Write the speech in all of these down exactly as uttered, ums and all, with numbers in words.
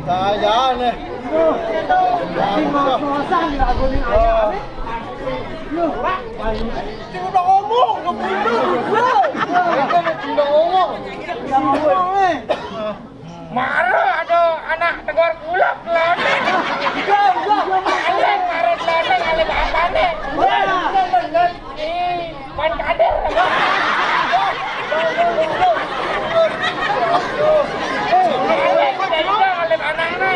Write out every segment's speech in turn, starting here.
Kayane. Sing ngos-ngosan dilakoni ayah, Wi. Lho, Pak. Sing udah ngomong, kok bener. Sing udah ngomong. Sing ngomong, eh. Mara ada anak tegar kulak, kelana. Iya, iya. Alim, mara kelana, alim apane? Iya. Ih, Pan Kadir. Alim, alim anakne.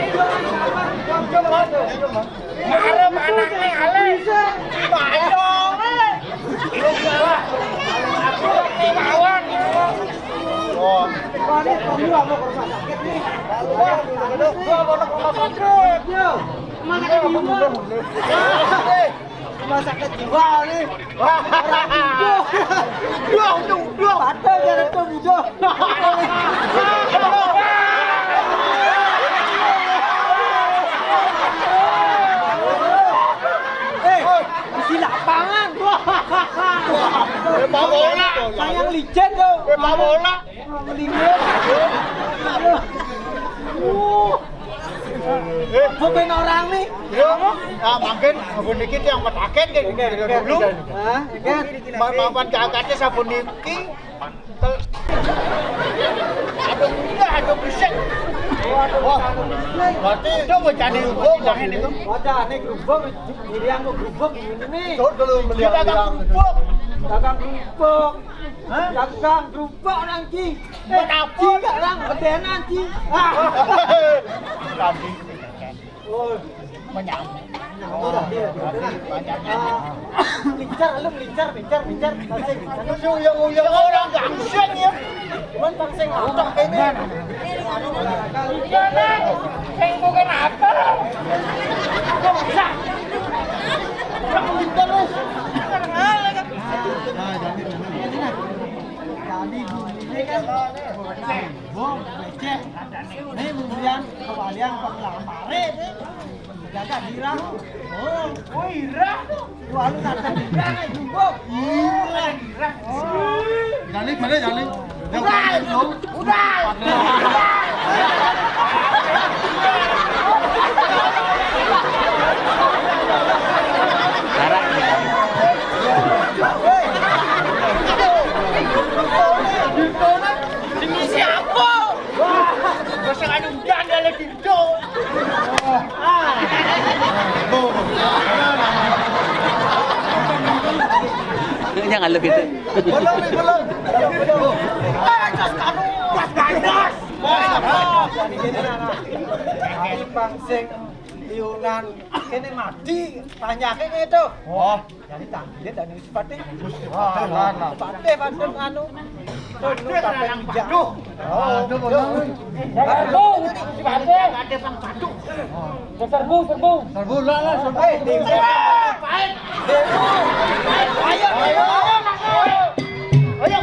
Mara anakne, alim. Bayang, eh. Aku ni mawon. Oh. Wah, ini perlu apa ke rumah sakit nih? Wah, ini perlu apa ke rumah sakit? Yo, mana ada di rumah? Rumah sakit jiwa nih. Wah. Orang butuh. Butuh, butuh, butuh. Patah jalan tuh, butuh. Eh, isi lapangan. Wah. Wah, bola. Sayang licin tuh. Bola. Mendingan. Aduh. Uh. Eh, bukan orang nih. Yo, ah, mangkin aku niki yang mataken kayak gini dulu. Hah? Kan? Ma-, mapan kakaknya sabun niki. Aduh, udah, aduh, berisik. Wah, berarti itu mau jadi hukum, jangan itu. Wadah, nih gerubuk, ini yang mau gerubuk ini nih. Tuh, dulu beli dagang gerubuk. Dagang gerubuk. Hah? Dagang gerubuk nang ki. Buat apa? Ki, orang bedenan ki. Ah. Tadi. Oh. Menyambung. Oh, iya, iya. Ah, lincar, lu lincar, lincar, lincar. Pancing. Lu sih uyang-uyang orang gangsing ya. Cuman pancing utak ini. Iya, Neng. Sing bukan apa? Kok bisa? Orang lintar, Mas. Nah, jadi, jadi bunyinya kan, bom, becek. Ini kemudian kembalian pengelamar itu. Jaga girang. Oh, oh, irah. Wah, lu kata girang, eh, jumbo. Irah, irah. Oh. Jalik, mana jalik? Udah, udah. Ini siapa? Wah, masa ada udah ada lagi. Jangan lebih itu. Belum, belum. Belum. Eh, gas kanu, gas ganas. Pancing, liunan, kene mati, tanyake ngene to. Oh. Jadi tak, dia tak nulis patih. Wah, lah, lah. Patih, patih, anu. Patih, patih. Oh, itu benar. Serbu, serbu. Serbu, serbu. Serbu, lah, lah, serbu. Eh, di sini. Ayo, ayo, ayo. Ayo.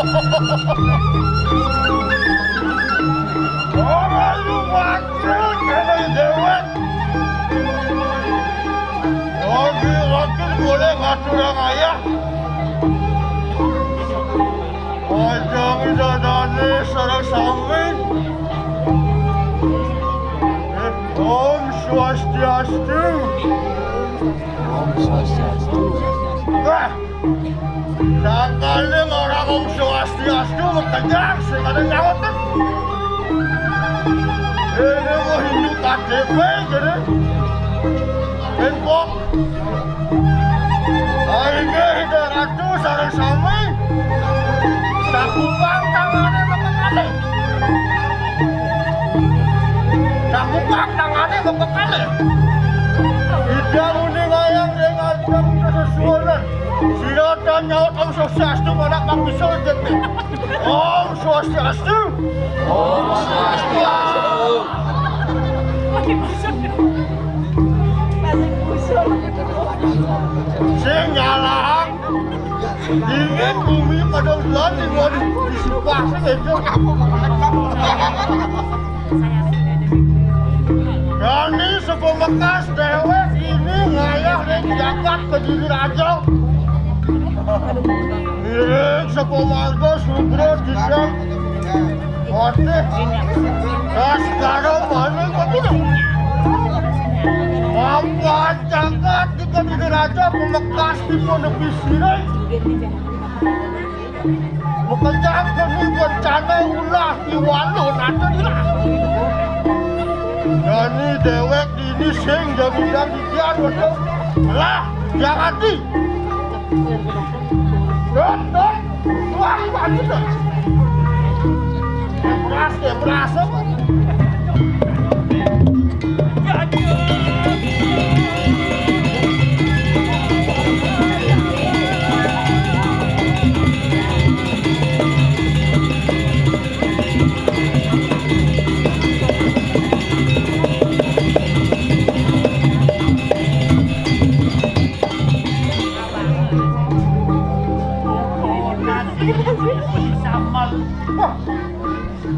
Ora lu mati, kene déwék. Lagi, lagi boleh ngaturang ayah. Aja widadané sareng sami. Om Swastiastu. Om Swastiastu. Wah, sangkané ngorang Om Swastiastu, makejang sing ada nyaut. Ini mah Hindu K T P, jadi. Info. Ayo, Ida Ratu sareng sami. Cakupang tangané maka kalih. Cakupang tangané maka kalih. Ida muni ngayang ring arep sesuwunan. Sira tan nyaut Om Swastiastu, malah kang bisa jete. Om Swastiastu. Om Swastiastu. Sing nyalahang. Dingin bumi pada bulan di luar disumpah sing itu. Rani sepemekas déwék ini ngayah ring jagat Kediri Raja. Ngiring sepemarga sugra didang Waduh, das karo maning kok. Mampuan jagat di Kediri Raja pemekas dipun nepi siring. Makejang kami bencana ulah diwalu nanti lah. Dani déwék dini sing jaminan dikian wedhus. Lah, jangan di. Dot, dot. Wah, wah, gitu. Keras, keras.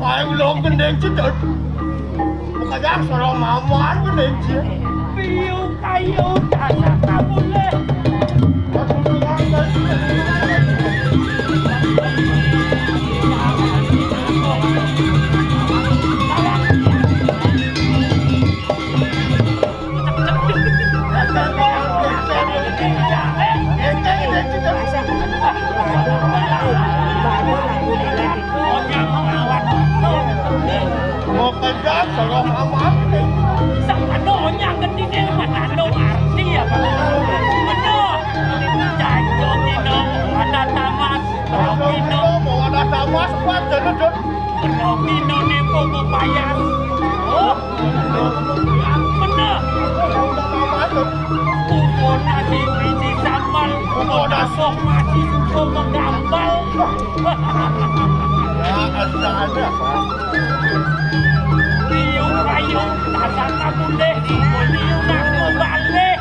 Wah, ayo lo gendeng cedot. Makanya soro mamuan gendeng cedot. Piu kayu dasar kabule. Mau kerja, kalau aman. Sing anu onyang gedine, anu arti apa? Bener. Jancuk dino, ada tamas, dino. Mau ada tamas, kuat, jadi, Dut. Dino nempo payas. Oh. Bener. Upo nasi berisi sambal, upo nasi masih upo menggambal. Ya, ada aja. Liu kayu, dasar kabundeh, liu nak membalik.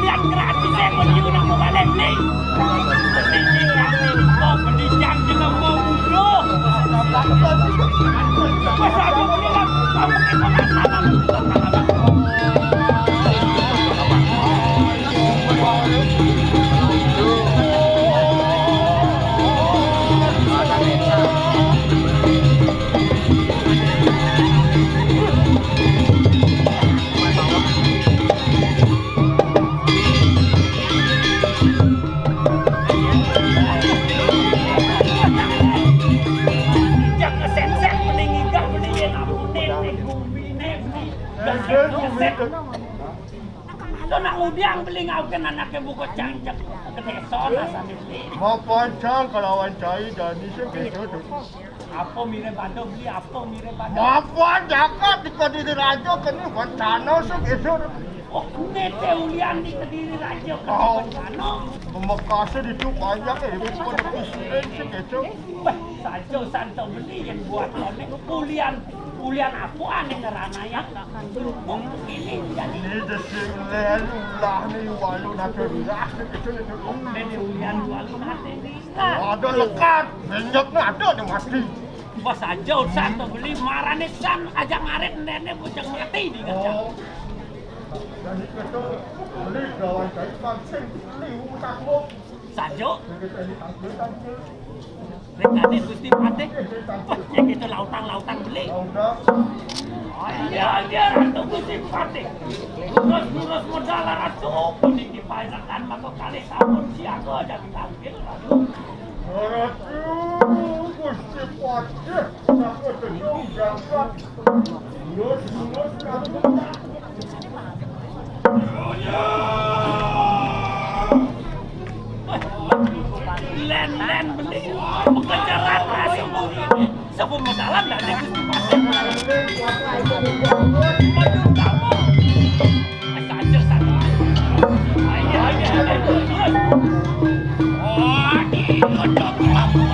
Lihat gratis, eh, liu nak membalik nih. Kok beli jam juga mau bunuh. Wes, aku bilang, kamu Lo nak ngudiang beli ngaukin anake buka cangcek. Gede sona sane beli. Mapan sang kelawan cai dani sing gitu. Apa mirip pada beli, apa mirip pada. Mapan jagat di Kediri Raja kene bencana sing gitu. Oh, nete ulian di Kediri Raja kene bencana. Pemekasnya di tu banyak ya, bukan pisirin sing gitu. Wah, saja santo beli yang buat konek ulian. Ulian apa ané ngeranayang berhubung ini jadi. Ini dadi lén ulah ni walu nate ringah, ni kecil itu. Ini ulian walu nate ringah. Ada lekat, benyaknya ada yang mati. Bos aja urusan tuh beli marane san aja ngarit nene bocah mati di kaca. Oh. Jadi kita beli gawan kayu pancing, liu takut. Sajo. Rekane Gusti Patih. Wah, ya gitu lautang-lautang beli. Oh iya, iya, Ratu Gusti Patih. Lurus-lurus modal Ratu puniki paenekan maka kalih sampun siaga aja ditampi Ratu. Ratu Gusti Patih, sapa tenung jangkat. Lén-lén beli pekerjaan rasa bumi. Sebelum berjalan dari Gusti Patih. Maju kamu. Saja satu. Ayo, ayo, ayo, ayo. Oh, ini untuk kamu.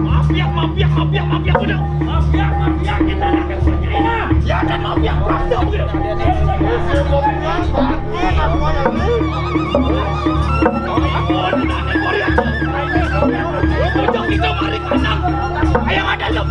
Mafiak, mafiak, mafiak, mafiak, udah. Mafiak, mafiak, kita akan punya. Ya, dan mafiak, mafiak, udah. Ayo, ada, ada.